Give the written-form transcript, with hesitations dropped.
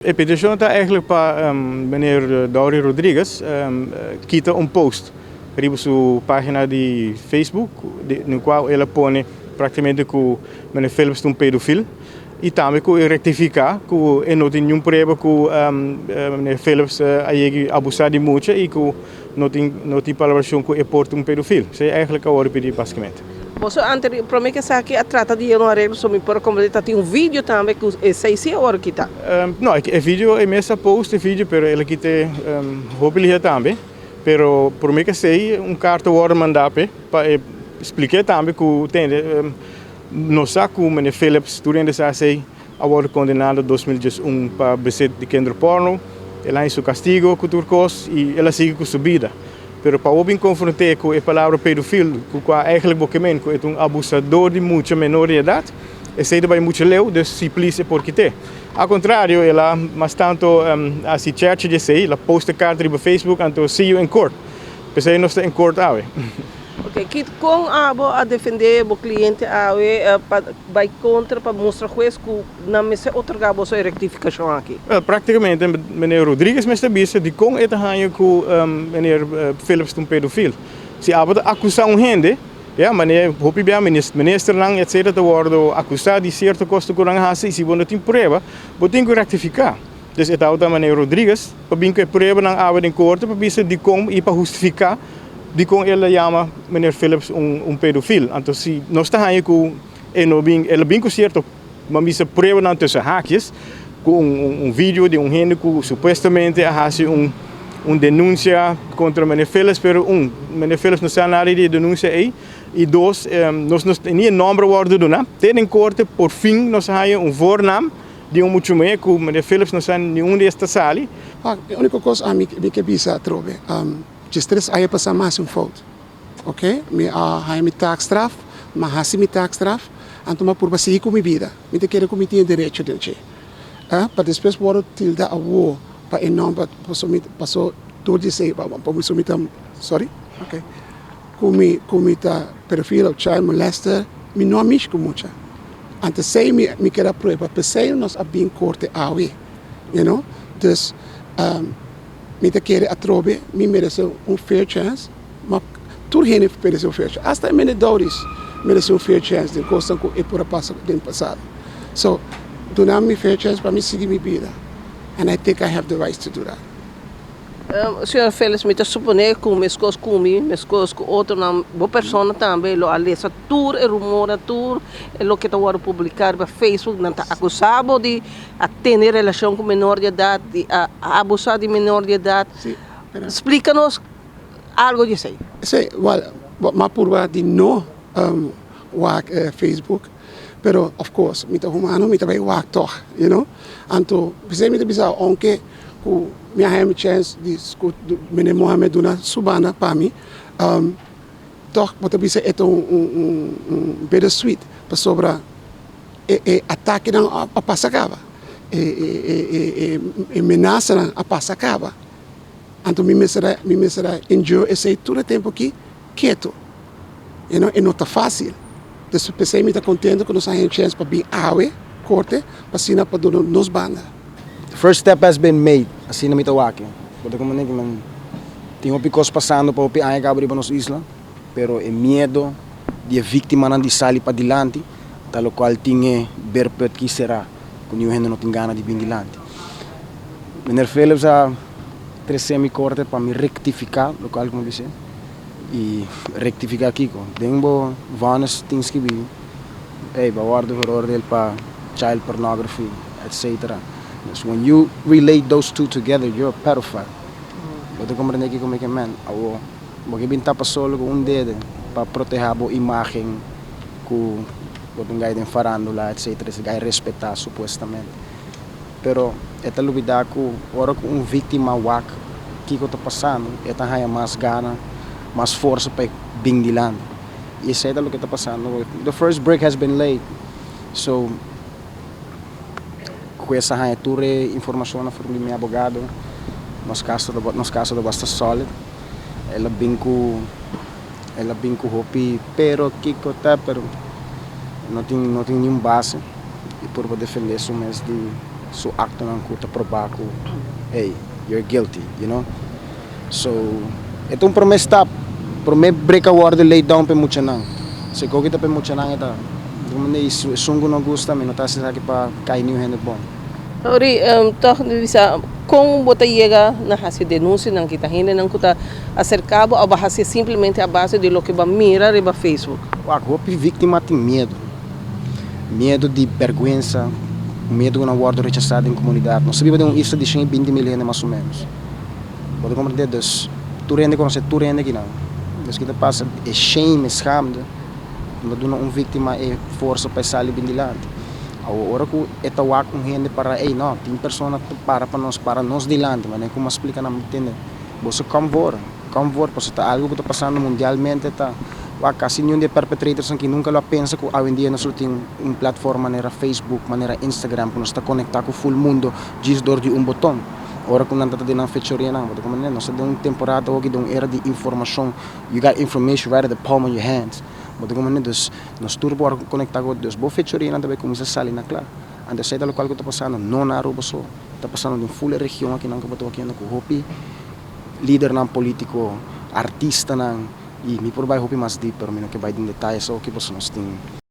E peticion ta eigenlijk pa meneer Dowry Rodriguez kita un post riba su pagina di Facebook den cual el a pone practicamente cu meneer Philips ta un pedofil y tambe cu e rectifica cu e no tin niun prueba cu meneer Philips a yega abusa di mucha y cu no tin no tin palabracion cu e por ta un pedofil. Esey eigenlijk a worde pidi basicamente. Boso anteri prome ke esaki a trata di yega un areglo so mi por komprende ta tin un video tambe ku esei si a wòrdu kita. No, e video e mes a post e video pero el a kita hopi lihe tambe pero prome ke esei un karta a wòrdu manda p'e pa e splik'é tambe ku tende nos sa ku meneer Philips tur hende sa esei a wòrdu kondená na 2011 pa besit di kinderporno el a haña su kastigo ku tur kos i el a sigui ku su bida. Pero pa bo bin konfront'é ku e palabra pedofil, ku kua eigenlijk bo ke men ku e ta un abusador di mucha menor di edat, esei ta bai muchu leu, dus si plis e por kit'é. Al kontrario, el a mas tantu hasi chèrchi di esei, el a post e karta riba Facebook, anto see you in court. P'esei nos ta in court awe. Ok, Kit, kon abo a defendé bo kliente awe pa bai kontra pa mustra hues ku nan mester otorgá boso e rektifikashon aki? Wel, praktikamente meneer Rodriguez mester bisa dikon e ta haña ku meneer Philips ta un pedofil. Si abo ta akusá un hende, ya, manera hopi bia ministernan etcetera ta wòrdu akusá di sierto kos ku nan hasi i si bo no tin prueba, bo tin ku rektifiká. Dus e tabata meneer Rodriguez pa bin ku e pruebanan awe den korte pa bisa dikon i pa hustifiká Dikon el a yama meneer Philips un pedofil? Anto si nos ta haña ku e no bin, el a bin ku sierto, ban bisa pruebanan tussen haakjes, ku un video di un hende ku supuestamente a hasi un denunsia kontra meneer Philips, pero un, meneer Philips no sa nada di e denunsia ei, i dos, nos no ni e nòmber a wòrdu duná. Te den korte por fin nos a haña un voornaam di un muchu muhé ku meneer Philips no sa ni unda es ta sali. E úniko kos ami ke bisa atrobe. 13 aña pasá mi a hasi un fout, ok. Mi a haña mi taakstraf, mi a hasi mi taakstraf, anto mi a purba sigui ku mi bida. Mi ta kere ku mi tin e derecho den dje. Pa despues wòrdu tilda awo pa e nòmber paso mi paso tur di esei pa paso mi ta sorry ok ku mi ku mi ta pedofil of child molester mi no a mishi ku mucha. Anto esei mi mi kere a prueba p'esei nos a bin korte awe you know dus. Mi ta kere atrobe mi merece un fair chance, ma tur hende merece un fair chance, hasta e mene Doris merece un fair chance den cosnan cu e por a pasa den pasado. So, duna mi fair chance pa mi sigui mi bida and I think I have the rights to do that. Señor Felix, mi ta supone cu mescos cu mi, mescos cu otronan, bo persona tambe lo a lesa tur e rumornan, tur e loke ta wordo publica riba Facebook, nan ta acusa bo di a tene relashon ku menor di edat, di a abusá di menor di edat. Sí, pero. Splika nos algo di esei. Sí, wèl, mi a purba di no wak Facebook, pero of course mi ta humano, mi ta bai wak tòg, you know. Anto p'esei mi ta bisa ounke ku mi a haña mi chèns di meneer Mohamed duna su banda pa mi, tòg bo ta bisa e ta un bittersweet pasobra. E atakenan a pasa kaba, e menasanan a pasa kaba. Anto mi mester a mi mester a endure esei tur e tempu aki ketu. You know, e no ta fásil. Des p'esei mi ta kontento ku nos a haña chèns pa bin awe korte pa asina pa duna nos banda. The first step has been made, asina mi ta wak. Bo ta komprende ki men tin hopi kos pasando pa hopi aña kaba riba nos isla, pero e miedo di e víktimanan di sali padilanti ta lokual tin e beerput ki será ku niun hende no tin gana di bin dilanti. Meneer Philips a trese mi korte pa mi rektifiká lokual ku mi bis'é. I rektifiká kiko? Den bo vònis tin skibí, ey, bo a wòrdu veroordeel pa child pornography, etcetera. Dus when you relate those two together, you're a pedophile. Bo ta komprendé kiko mi ke men? Awor, bo ke bin tapa solo ku un dede pa protehá bo imágen. Ku bo ta un gai den farandula etcetera es gai respetá supuestamente pero e ta lubidá ku ora ku un víktima wak kiko ta pasando e ta haña mas gana mas forsa pa e bin dilanti i esei ta loke ta pasando the first brick has been laid so ku esa haña tur e informashonnan for di mi abogado nos kaso nos kaso ta basta solid el a bin ku. El a bin ku hopi pero kiko ta pero no tin no tin niun base i purba defende su mes di. su actonan cu ta proba cu, hey, you're guilty, you know. So, e ta un prome stap, prome brick a wordo laid down pa e muchanan. So e koki ta pa e muchanan e ta, esun cu no gusta mi no ta haci esaki pa cay niun hende bon. Ori, tòg mi bisa, kon bo ta yega na hasi denunsianan ki ta hendenan ku ta aserká bo òf bo hasié simplemente a base di loke bo a mira riba Facebook? Wak, hopi víktima tin miedu. Miedu di bèrgwensa, miedu ku nan wòrdu rechasá den komunidat. Nos ta biba den un isla di 120 mil hende mas o ménos. Bo ta komprendé? Dus, tur hende konosé tur hende akinan. Dus ki ta pasa? E shame, e schaamte, no ta duna un víktima e forsa pa e sali bin dilanti. Awor ora ku e ta wak un hende para ey no, tin persona ta para pa nos, para nos dilanti, manera ku mi a splika nan, tende, boso kom voor, kom voor, pasobra ta algu ku ta pasando mundialmente, ta wak kasi niun di e perpetratornan aki nunka lo a pensa ku awendia nos lo tin un platform manera Facebook, manera Instagram ku nos ta konekta ku ful mundo djis dor di un boton. Ora ku nan ta ta den nan fechorianan, bo ta komprende? Nos ta den un temporada awoki, den un era di informashon, you got information right at the palm of your hands. Bo ta komprende? Dus nos tur por konektá ku otro. Dus bo fechorianan ta bai kuminsá sali na kla. Anto esei ta lokual ku ta pasando, no na Aruba so, ta pasando den ful e region akinan ku bo ta wakiendo ku hopi lidernan polítiko, artistanan, i mi por bai hopi mas dip, pero mi no ke bai den detaye esaki pasobra nos tin.